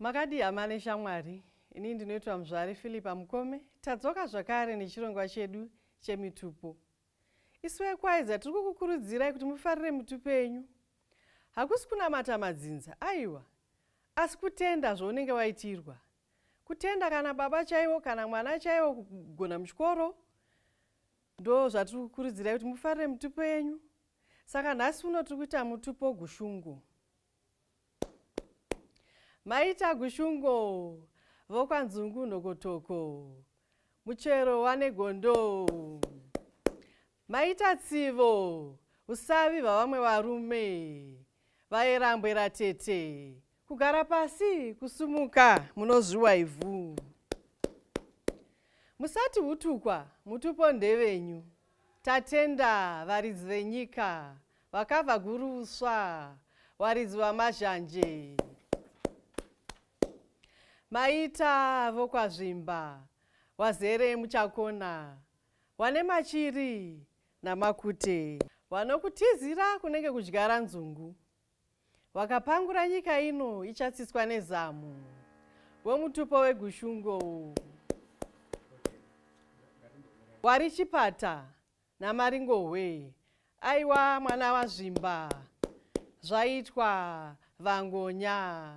Makadii hama neshamwari? Ini ndinoitwa Muzvare Philippa Mukome. Tadzoka zvakare nechirongwa chedu chemitupo. Isu vekwaidza tiri kukukurudzirai kuti mufarire mitupo yenyu. Hakusi kunamata madzinza, aiwa, asi kutenda zvaunenge waitirwa. Kutenda kana baba chaivo kana mwana chaivo kugona muchikoro ndo zvatiri kukurudzirai kuti mufarire mitupo yenyu. Saka nhasi uno tiri kuita mutupo Gushungo. Maita Gushungo vokwanzungu nhokotoko muchero wane gondo. Maita tsivo usavi hwavamwe varume vaerambwe ratete kugara pasi kusumuka munozviwa ivhu. Musati hutukwa mutupo ndevenyu. Tatenda varidzi venyika vakabva guruswa varidzi vamazhanje. Maita vokwazvimba wazere muchakona wane machiri namakute wanokutizira kunenge kudyara nzungu wakapangura nyika ino ichatsiswa nezamu wemutupo wegushungo wari chipata namaringohwe aiwa mwana wazvimba zvaitwa vangonya.